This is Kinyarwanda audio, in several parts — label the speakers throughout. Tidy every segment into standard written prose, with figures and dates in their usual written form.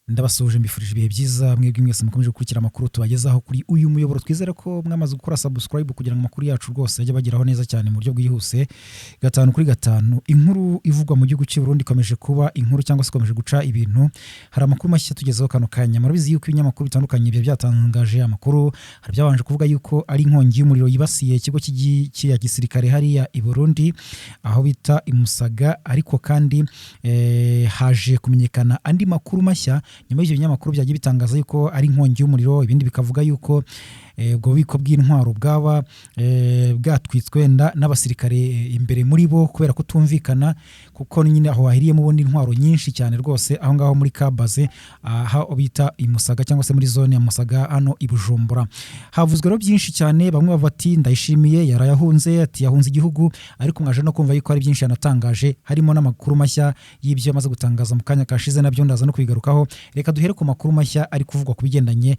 Speaker 1: Ndabasuhuje, mbifurije ibihe byiza mwebwe mwese mukomeje gukurikira amakuru tubagezaho kuri uyu muyoboro. Twizere ko mwamaze gukora subscribe kugira ngo amakuru yacu rwose ajye abageraho neza cyane mu buryo bwihuse, gatanu kuri gatanu. Inkuru ivugwa mu gihugu cy'u Burundi ikomeje kuba inkuru cyangwa se ikomeje guca ibintu. Hari amakuru mashya tugezeho kano kanya. Murabizi yuko ibinyamakuru bitandukanye bya byatangaje amakuru. Hari byabanje kuvuga yuko ari inkongi y'umuriro yibasiye ikigo cya gisirikare hariya i Burundi aho bita i Musaga, ariko kandi haje kumenyekana andi makuru mashya nyuma y'ibyo binyamakuru byagiye bitangaza yuko ari inkongi y'umuriro, ibindi bikavuga yuko ubwo bubiko bw'intwaro bwaba bwatwitswe wenda n'abasirikare imbere muri bo kubera kutumvikana, kuko nyine aho hahiriyemo ubundi intwaro nyinshi cyane rwose aho ngaho muri Kabaze, aho bita i Musaga cyangwa se muri zone ya Musaga hano i Bujumbura. Havuzwe rero byinshi cyane. Bamwe bavuga ati Ndayishimiye yarayahunze, ati yahunze igihugu, ariko mwaje no kumva yuko hari byinshi yanatangaje, harimo n'amakuru mashya y'ibyo yamaze gutangaza mu kanya kashize, nabyo ndaza no kubigarukaho. Reka duhere ku makuru mashya ari kuvugwa ku bigendanye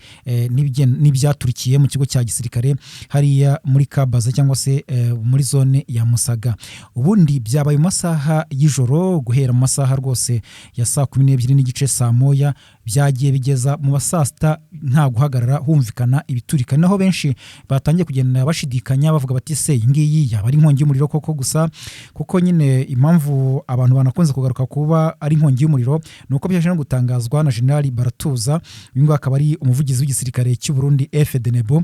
Speaker 1: n'ibyaturikiye mu kigo cya gisirikare hariya muri Kabaze cyangwa se muri zone ya Musaga. Ubundi byabaye mu masaha y'ijoro, guhera mu masaha rwose ya saa 12:30, saa 1, byagiye bigeza mu ma saa 6 nta guhagarara, humvikana ibiturika. Naho benshi batangiye kugenda bashidikanya, bavuga bati: "Se iyi ngiyi yaba ari inkongi y'umuriro koko?" Gusa kuko nyine impamvu abantu banakunze kugaruka kuba ari inkongi y'umuriro ni uko byaje no gutangazwa na General Baratuza. Uyu nguyu akaba ari umuvugizi w'igisirikare cy'u Burundi FDNB,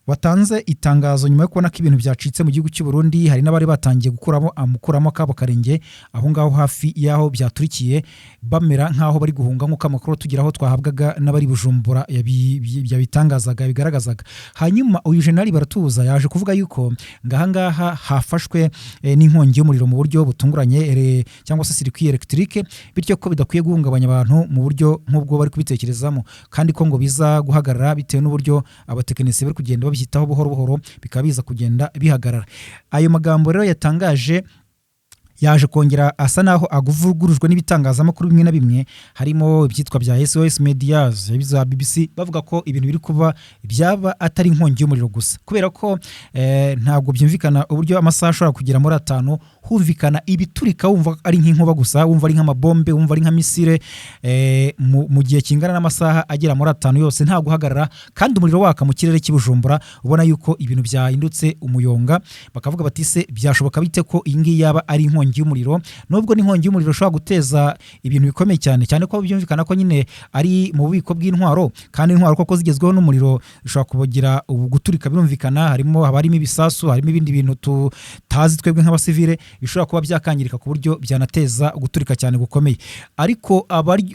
Speaker 1: watanze itangazo nyuma yo kubona ko ibintu byacitse mu gihugu cy'u Burundi. Hari n'abari batangiye gukuramo akabo karenge aho ngaho hafi y'aho byaturikiye, bamera nk'aho bari guhunga, nk'uko amakuru tugeraho twahabwaga n'abari Bujumbura yabitangazaga, bigaragazaga. Hanyuma uyu General Baratuza yaje kuvuga yuko ngahangaha hafashwe n'inkongi y'umuriro mu buryo butunguranye, cyangwa se circuit électrique, bityo ko bidakwiye guhungabanya abantu mu buryo nk'ubwo bari kubitekerezamo, kandi ko ngo biza guhagarara bitewe n'uburyo abatekinisiye bari kugenda babyitaho buhoro buhoro, bikaba biza kugenda bihagarara. Ayo magambo rero yatangaje yaje kongera asa naho avugurujwe n'ibitangazamakuru bimwe na bimwe, harimo ibyitwa bya SOS Medias, za BBC, bavuga ko ibintu biri kuba byaba atari inkongi y'umuriro gusa, kubera ko ntabwo byumvikana uburyo amasaha ashobora kugera muri 5 humvikana ibiturika, wumva ari nk'inkuba gusa, wumva ari nk'amabombe, wumva ari nka missile, mu gihe kingana n'amasaha agera muri 5 yose nta guhagarara, kandi umuriro waka mu kirere cy'i Bujumbura, ubona yuko ibintu byahindutse umuyonga. Bakavuga bati: "Se byashoboka bite ko iyi ngiyi yaba ari inkongi y'umuriro?" Nubwo n'inkongi y'umuriro ishobora guteza ibintu bikomeye cyane cyane, ko byumvikana ko nyine ari mu bubiko bw'intwaro, kandi intwaro koko zigezweho n'umuriro zishobora kugira ubu guturika, birumvikana, harimo haba harimo ibisasu, harimo ibindi bintu tutazi twebwe nk'abasivile bishobora kuba byakangirika ku buryo byanateza guturika cyane gukomeye. Ariko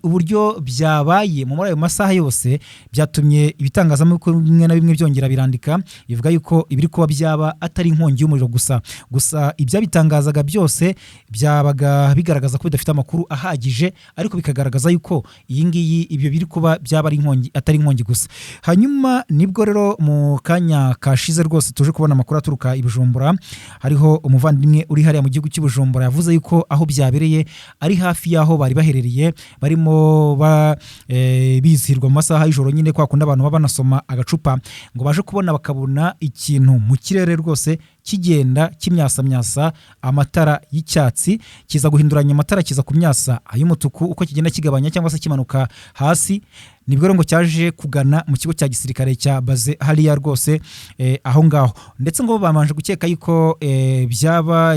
Speaker 1: uburyo byabaye muri ayo masaha yose byatumye ibitangazamakuru bimwe na bimwe byongera birandika, bivuga yuko ibiri kuba byaba atari inkongi y'umuriro gusa. Gusa ibyabitangazaga byose byabaga bigaragaza ko bidafite amakuru ahagije, ariko bikagaragaza yuko iyi ngiyi ibyo biri kuba byaba ari inkongi, atari inkongi gusa. Hanyuma nibwo rero mu kanya kashize rwose tuje kubona amakuru aturuka i Bujumbura. Hariho umuvandimwe uri hariya mu gihugu cy'i Bujumbura, yavuze yuko aho byabereye ari hafi y'aho bari baherereye, barimo bizihirwa mu masaha y'ijoro nyine, kwa kundi abantu baba banasoma agacupa, ngo baje kubona bakabona ikintu mu kirere rwose kigenda kimyasamyasa amatara y'icyatsi, kiza guhinduranya amatara, kiza kumyasa ay'umutuku uko kigenda kigabanya cyangwa se kimanuka hasi. Nibwo rero ngo cyaje kugana mu kigo cya gisirikare cya Baze hariya rwose aho ngaho, ndetse ngo babanje gukeka yuko byaba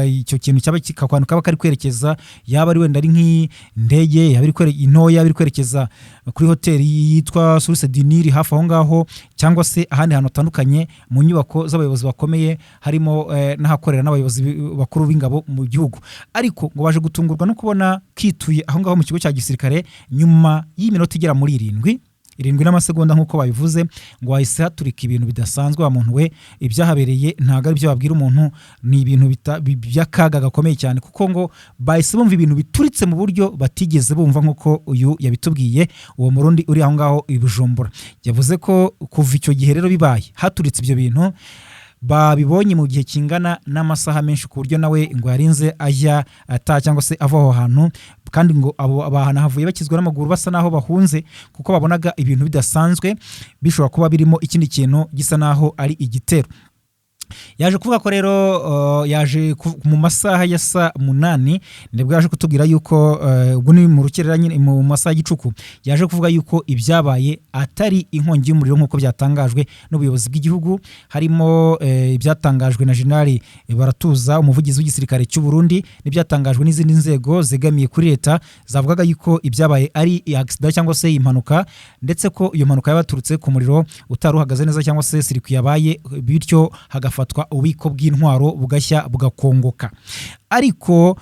Speaker 1: icyo kintu cyaba kikakantu kaba kari kwerekeza, yaba ari wenda ari nk'indege yaba iri intoya yaba iri kwerekeza kuri hoteli yitwa Source du Nil hafi aho ngaho, cyangwa se ahandi hantu hatandukanye mu nyubako z'abayobozi bakomeye, harimo n'ahakorera n'abayobozi bakuru b'ingabo mu gihugu. Ariko ngo baje gutungurwa no kubona kituye aho ngaho mu kigo cya gisirikare nyuma y'iminota igera muri 7, 7 n'amasegonda nk'uko babivuze. Ngo hahise haturika ibintu bidasanzwe. Wa muntu we, ibyahabereye ntabwo ari byo babwira umuntu, ni ibintu by'akaga gakomeye cyane, kuko ngo bahise bumva ibintu bituritse mu buryo batigeze bumva, nk'uko uyu yabitubwiye. Uwo Murundi uri aho ngaho i Bujumbura yavuze ko kuva icyo gihe rero bibaye haturitse ibyo bintu, babibonye mu gihe kingana n'amasaha menshi, ku buryo nawe ngo yarinze ajya ataha cyangwa se ava aho hantu, kandi ngo abo bantu havuye bakizwa n'amaguru, basa n'aho bahunze, kuko babonaga ibintu bidasanzwe bishobora kuba birimo ikindi kintu gisa n'aho ari igitero. Yaje kuvuga ko rero yaje mu masaha ya saa 8, nibwo yaje kutubwira yuko ubwo ni mu rukerera nyine, mu masaha y'igicuku, yaje kuvuga yuko ibyabaye atari inkongi y'umuriro nk'uko byatangajwe n'ubuyobozi bw'igihugu, harimo ibyatangajwe na Jenerali Baratuza, umuvugizi w'igisirikare cy'u Burundi, n'ibyatangajwe n'izindi nzego zegamiye kuri leta zavugaga yuko ibyabaye ari accident cyangwa se impanuka, ndetse ko iyo mpanuka yabaturutse ku muriro utari uhagaze neza cyangwa se circuit yabaye, bityo hagafatwa ububiko bw'intwaro bugashya bugakongoka. Ariko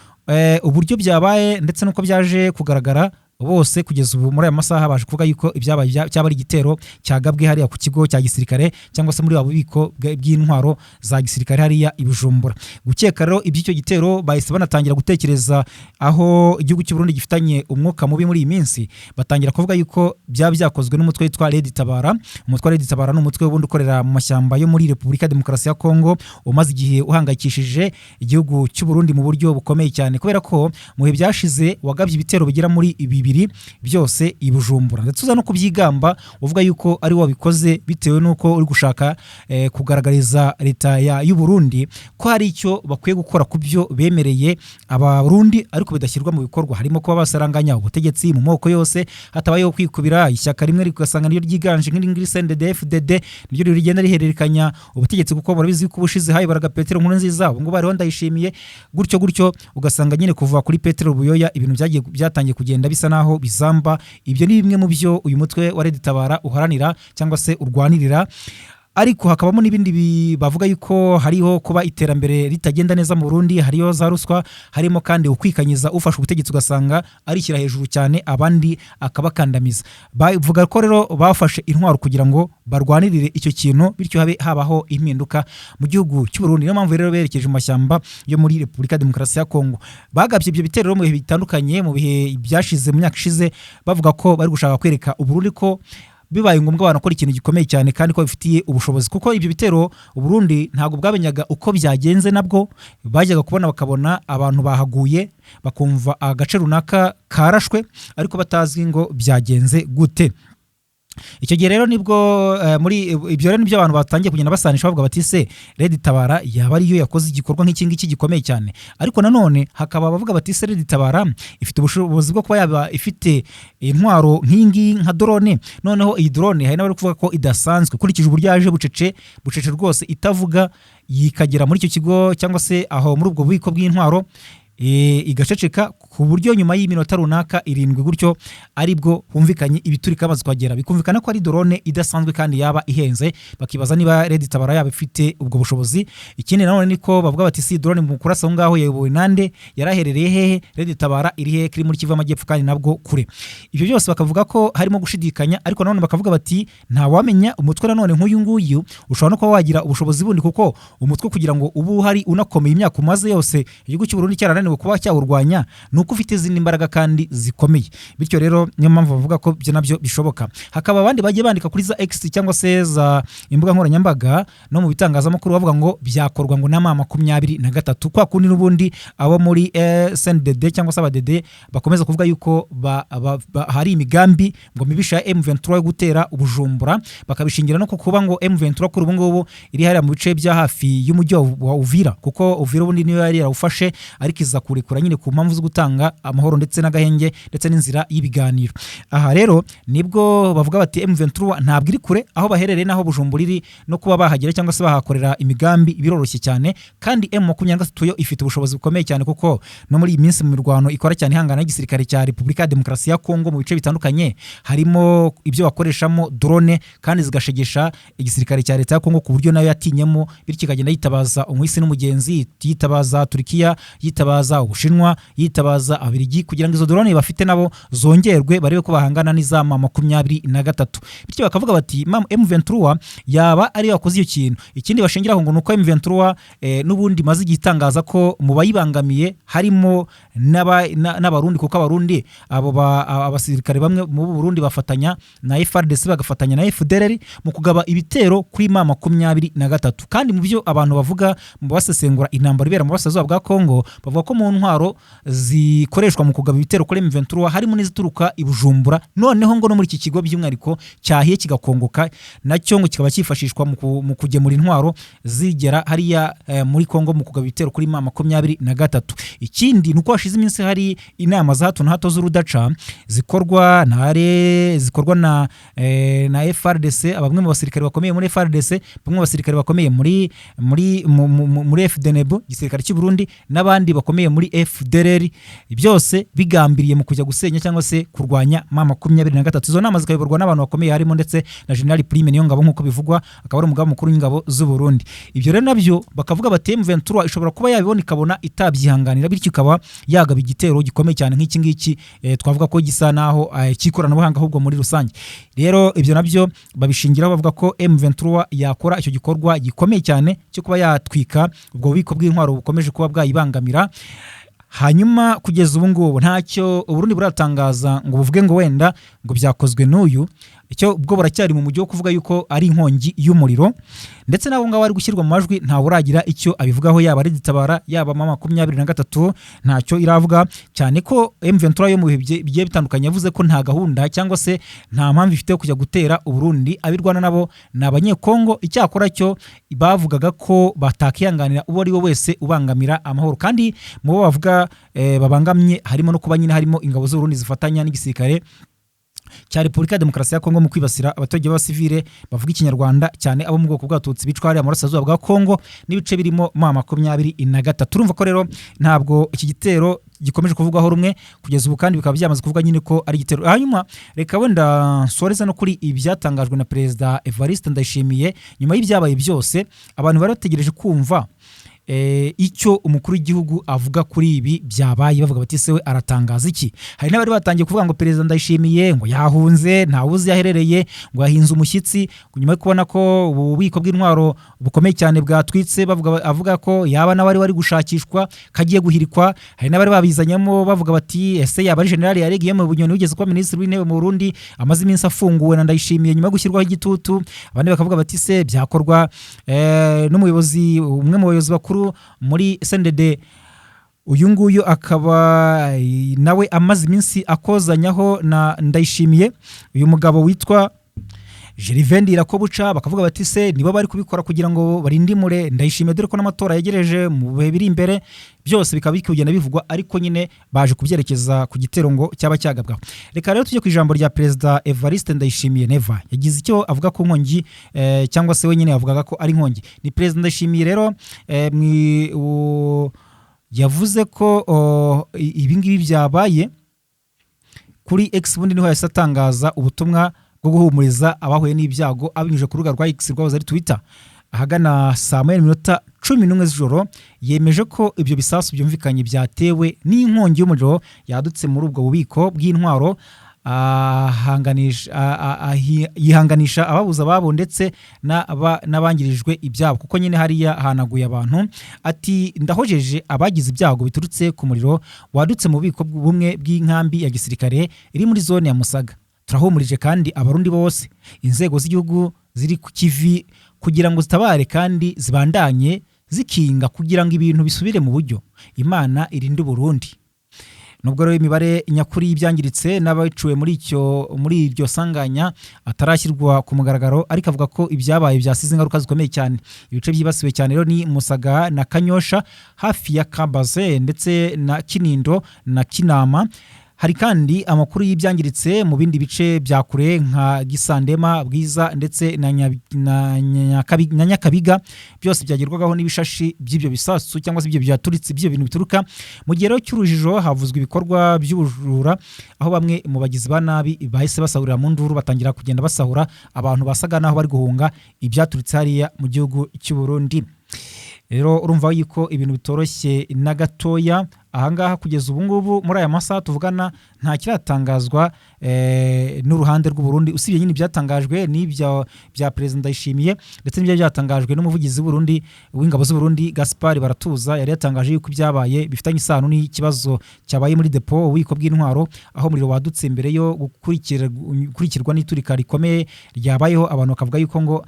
Speaker 1: uburyo byabaye ndetse n'uko byaje kugaragara, bose kugeza ubu muri aya masaha baje kuvuga yuko ibyabaye cyaba ari igitero cyagabwe hariya ku kigo cya gisirikare cyangwa se muri wa bubiko bw'intwaro za gisirikare hariya i Bujumbura. Gukeka rero iby'icyo gitero, bahise banatangira gutekereza aho igihugu cy'u Burundi gifitanye umwuka mubi muri iyi minsi, batangira kuvuga yuko byaba byakozwe n'umutwe witwa Red Tabara. Umutwe wa Red Tabara ni umutwe wubundi ukorera mu mashyamba yo muri Repubulika ya Demokarasi ya Kongo, umaze igihe uhangayikishije igihugu cy'u Burundi mu buryo bukomeye cyane, kubera ko mu bihe byashize wagabye ibitero bigera muri 2 byose i Bujumbura, ndetse uza no kubyigamba uvuga yuko ari wabikoze bitewe n'uko uri gushaka kugaragariza leta y'u Burundi ko hari icyo bakwiye gukora ku byo bemereye Abarundi ariko bidashyirwa mu bikorwa, harimo kuba basaranganya ubutegetsi mu moko yose, hatabayeho kwikubira ishyaka rimwe ugasanga niryo ryiganje nk'iri CNDD FDD niryo rigenda rihererekanya ubutegetsi, kuko murabizi ko ubushize hayobaraga Petero Nkurunziza, ubu ngubu hariho Ndayishimiye, gutyo gutyo, ugasanga nyine kuva kuri Petero Buyoya ibintu byagiye byatangiye kugenda bisa naho bizamba. Ibyo ni bimwe mu byo uyu mutwe wa Red Tabara uharanira cyangwa se urwanirira, ariko hakabamo n'ibindi bavuga yuko hariho kuba iterambere ritagenda neza mu Burundi, hariho za ruswa, harimo kandi ukwikanyiza, ufashe ubutegetsi ugasanga arishyira hejuru cyane abandi akabakandamiza. Bavuga ko rero bafashe intwaro kugira ngo barwanirire icyo kintu, bityo habe habaho impinduka mu gihugu cy'u Burundi. Niyo mpamvu rero berekeje mu mashyamba yo muri Repubulika ya Demokarasi ya Kongo. Bagabye ibyo bitero rero mu bihe bitandukanye, mu bihe byashize, mu myaka ishize, bavuga ko bari gushaka kwereka Uburundi ko bibaye ngombwa banakora ikintu gikomeye cyane kandi ko bifitiye ubushobozi, kuko ibyo bitero Uburundi ntabwo bwamenyaga uko byagenze. Nabwo bajyaga kubona bakabona abantu bahaguye, bakumva agace runaka karashwe, ariko batazi ngo byagenze gute. Icyo gihe rero nibwo muri ibyo rero nibyo abantu batangiye kugenda basanisha, bavuga bati: "Se Red Tabara yaba ariyo yakoze igikorwa nk'iki ngiki gikomeye cyane?" Ariko nanone hakaba abavuga bati: "Se Red Tabara ifite ubushobozi bwo kuba yaba ifite intwaro nk'iyi ngiyi nka drone?" Noneho iyi drone hari n'abari kuvuga ko idasanzwe, ukurikije uburyo yaje bucece bucece rwose, itavuga, yikagera muri icyo kigo cyangwa se aho muri ubwo bubiko bw'intwaro, igaceceka ku buryo nyuma y'iminota runaka 7 gutyo aribwo humvikanye ibiturika bamaze kuhagera, bikumvikana ko ari drone idasanzwe kandi yaba ihenze. Bakibaza niba Red Tabara yaba ifite ubwo bushobozi. Ikindi nanone niko bavuga bati: "Si drone mu kurasa aho ngaho yayobowe nande? Yaraherereye hehe? Red Tabara iri hehe kiri muri Kivu y'Amajyepfo kandi nabwo kure?" Ibyo byose bakavuga ko harimo gushidikanya, ariko nanone bakavuga bati: "Ntawamenya, umutwe nanone nk'uyu nguyu ushobora no kuba wagira ubushobozi bundi, kuko umutwe kugira ngo ube uhari unakomeye imyaka umaze yose igihugu cy'u Burundi cyarananiwe kuba cyawurwanya, ni uko ufite izindi mbaraga kandi zikomeye." Bityo rero niyo mpamvu bavuga ko ibyo nabyo bishoboka. Hakaba abandi bagiye bandika kuri za X cyangwa se za imbuga nkoranyambaga no mu bitangazamakuru, bavuga ngo byakorwa ngo na M23, kwa kundi n'ubundi abo muri CNDD cyangwa se abadede bakomeza kuvuga yuko hari imigambi ngo mibisha ya M23 yo gutera Ubujumbura, bakabishingira no ku kuba ngo M23 kuri ubu ngubu iri hariya mu bice bya hafi y'umujyi wa Uvira, kuko Uvira ubundi niyo yari yarawufashe, ariko iza kurekura nyine ku mpamvu zo gutanga amahoro ndetse n'agahenge ndetse n'inzira y'ibiganiro. Aha rero nibwo bavuga bati: "M23 ntabwo iri kure aho baherereye n'aho Bujumbura iri, no kuba bahagera cyangwa se bahakorera imigambi biroroshye cyane." Kandi M23 yo ifite ubushobozi bukomeye cyane, kuko no muri iyi minsi mu mirwano ikora cyane ihangana n'igisirikare cya Repubulika ya Demokarasi ya Kongo mu bice bitandukanye, harimo ibyo bakoreshamo drone kandi zigashegesha igisirikare cya leta ya Kongo, ku buryo nayo yatinyemo, bityo ikagenda yitabaza umuhisi n'umugenzi, yitabaza Turikiya, yitabaza Ubushinwa, yitabaza Abirigi, kugira ngo izo drone bafite nabo zongerwe, barebe ko bahangana n'iza M23. Bityo bakavuga bati: "M23 yaba ariyo yakoze iyo kintu." Ikindi bashingiraho ngo ni uko M23 n'ubundi imaze igihe itangaza ko mu bayibangamiye harimo n'Abarundi, kuko Abarundi abo abasirikare bamwe mu Burundi bafatanya na FARDC, bagafatanya na FDLR mu kugaba ibitero kuri M23. Kandi mu byo abantu bavuga mu basesengura intambara ibera mu burasirazuba bwa Kongo, bavuga ko ko mu ntwaro zikoreshwa mu kugaba ibitero kuri M23 harimo n'izituruka i Bujumbura, noneho ngo no muri iki kigo by'umwihariko cyahiye kigakongoka, nacyo ngo kikaba cyifashishwa mu kugemura intwaro zigera hariya muri Kongo mu kugaba ibitero kuri M23. Ikindi ni uko hashize iminsi hari inama za hato na hato z'urudaca zikorwa na zikorwa na FARDC, bamwe mu basirikare bakomeye muri FARDC, bamwe mu basirikare bakomeye muri FDNB, igisirikare cy'u Burundi, n'abandi bakomeye muri FDLR, byose bigambiriye mu kujya gusenya cyangwa se kurwanya M23. Izo nama zikayoborwa n'abantu bakomeye harimo ndetse na General Prime Niyongabo nk'uko bivugwa, akaba ari umugaba mukuru w'ingabo z'u Burundi. Ibyo rero nabyo bakavuga bati M23 ishobora kuba yabibona ikabona itabyihanganira, bityo ikaba yagaba igitero gikomeye cyane nk'iki ngiki, twavuga ko gisa naho cy'ikoranabuhanga ahubwo muri rusange. Rero ibyo nabyo babishingiraho bavuga ko M23 yakora icyo gikorwa gikomeye cyane cyo kuba yatwika ubwo bubiko bw'intwaro bukomeje kuba bwayibangamira. Hanyuma kugeza ubu ngubu ntacyo Uburundi buratangaza ngo buvuge ngo wenda ngo byakozwe n'uyu, icyo ubwo buracyari mu mujyi wo kuvuga yuko ari inkongi y'umuriro, ndetse n'abo ngabo ari gushyirwa mu majwi ntawe uragira icyo abivugaho, yaba ari Gitabara yaba M23 ntacyo iravuga, cyane ko M23 yo mu bihe bigiye bitandukanye yavuze ko nta gahunda cyangwa se nta mpamvu ifite yo kujya gutera Uburundi, abirwana nabo ni Abanyekongo. Icyakora cyo bavugaga ko batakihanganira uwo ari we wese ubangamira amahoro, kandi mu bo bavuga babangamye harimo no kuba nyine harimo ingabo z'Uburundi zifatanya n'igisirikare cya Repubulika ya Demokarasi ya Kongo mu kwibasira abaturage b'abasivile bavuga Ikinyarwanda, cyane abo mu bwoko bw'Abatutsi bicwa hariya mu burasirazuba bwa Kongo n'ibice birimo M23. Turumva ko rero ntabwo iki gitero gikomeje kuvugwaho rumwe kugeza ubu, kandi bikaba byamaze kuvuga nyine ko ari igitero. Hanyuma reka wenda nsoreza no kuri ibyatangajwe na Perezida Evariste Ndayishimiye nyuma y'ibyabaye byose. Abantu bari bategereje kumva icyo umukuru w'igihugu avuga kuri ibi byabaye, bavuga bati se we aratangaza iki? Hari n'abari batangiye kuvuga ngo Perezida Ndayishimiye ngo yahunze, ntawuzi yaherereye, ngo yahinze umushyitsi nyuma yo kubona ko ububiko bw'intwaro bukomeye cyane bwatwitse, bavuga avuga ko yaba nawe wari gushakishwa kagiye guhirikwa. Hari n'abari babizanyemo bavuga bati ese yaba ari General yaregiye mu Bunyoni wigeze kuba Minisitiri w'Intebe mu Burundi, amaze iminsi afunguwe na Ndayishimiye nyuma yo gushyirwaho igitutu. Abandi bakavuga bati se byakorwa n'umuyobozi, umwe mu bayobozi bakuru muri CNDD, uyu nguyu akaba nawe amaze iminsi akozanyaho na Ndayishimiye, uyu mugabo witwa Gervais Ndirakobuca. Bakavuga bati se nibo bari kubikora kugira ngo barindimure Ndayishimiye, dore ko n'amatora yegereje mu bihe biri imbere. Byose bikaba biri kugenda bivugwa, ariko nyine baje kubyerekeza ku gitero ngo cyaba cyagabwaho. Reka rero tujye ku ijambo rya Perezida Evariste Ndayishimiye. Neva yagize icyo avuga ku nkongi, cyangwa se we nyine yavugaga ko ari inkongi. Ni Perezida Ndayishimiye rero yavuze ko ibi ngibi byabaye kuri X. Ubundi niho yahise atangaza ubutumwa bwo guhumuriza abahuye n'ibyago abinyujije ku rubuga rwa X rwahoze ari Twitter ahagana saa 1:11 z'ijoro. Yemeje ko ibyo bisasu byumvikanye byatewe n'inkongi y'umuriro yadutse muri ubwo bubiko bw'intwaro, yihanganisha ababuze ababo ndetse n'abangirijwe ibyabo, kuko nyine hariya hanaguye abantu. Ati ndahojeje abagize ibyago biturutse ku muriro wadutse mu bubiko bumwe bw'inkambi ya gisirikare iri muri zone ya Musaga. Turahumurije kandi Abarundi bose. Inzego z'igihugu ziri ku kivi kugira ngo zitabare kandi zibandanye zikinga kugira ngo ibintu bisubire mu buryo. Imana irinde Uburundi. Nubwo rero imibare nyakuri y'ibyangiritse n'abaciwe muri iryo sanganya atarashyirwa ku mugaragaro, ariko avuga ko ibyabaye byasize ingaruka zikomeye cyane. Ibice byibasiwe cyane rero ni Musaga na Kanyosha hafi ya Kabaze, ndetse na Kinindo na Kinama. Hari kandi amakuru y'ibyangiritse mu bindi bice bya kure nka Gisandema, Bwiza ndetse na Nyakabiga, byose byagerwagaho n'ibishashi by'ibyo bisasu cyangwa se ibyo byaturitse, ibyo bintu bituruka. Mu gihe rero cy'urujijo havuzwe ibikorwa by'ubujura, aho bamwe mu bagizi ba nabi bahise basahurira mu nduru, batangira kugenda basahura abantu basaga naho bari guhunga ibyaturitse hariya mu gihugu cy'u Burundi. Rero urumva yuko ibintu bitoroshye na gatoya ahangaha. Kugeza ubu ngubu muri aya masaha tuvugana nta kiratangazwa n'uruhande rw'u Burundi, usibye nyine ibyatangajwe n'ibyo bya Perezida Ndayishimiye ndetse n'ibyo byatangajwe n'umuvugizi w'Uburundi w'ingabo z'u Burundi, Gaspard Baratuza. Yari yatangaje yuko ibyabaye bifitanye isano n'ikibazo cyabaye muri depo, ububiko bw'intwaro, aho umuriro wadutse mbere yo gukurikirwa n'iturika rikomeye ryabayeho, abantu bakavuga yuko ngo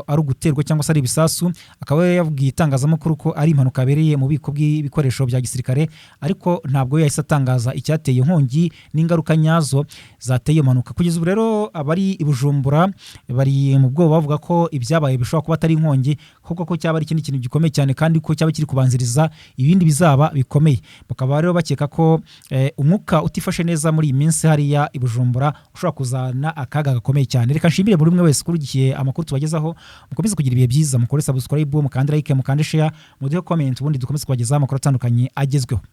Speaker 1: ari uguterwa cyangwa se ari ibisasu. Akaba yabwiye itangazamakuru ko ari impanuka yabereye mu bubiko bw'ibikoresho bya gisirikare. Ariko ntabwo yahise atangaza icyateye inkongi n'ingaruka nyazo zateye iyo mpanuka. Kugeza ubu rero abari i Bujumbura bari mu bwoba, bavuga ko ibyabaye bishobora kuba atari inkongi, ahubwo ko cyaba ari ikindi kintu gikomeye cyane, kandi ko cyaba kiri kubanziriza ibindi bizaba bikomeye. Bakaba rero bakeka ko umwuka utifashe neza muri iyi minsi hariya i Bujumbura ushobora kuzana akaga gakomeye cyane. Reka nshimire buri umwe wese ukurikiye amakuru tubagezaho. Mukomeze kugira ibihe byiza, mukore subscribe, mukande like, mukande share, muduhe comment, ubundi dukomeze kubagezaho amakuru atandukanye agezweho.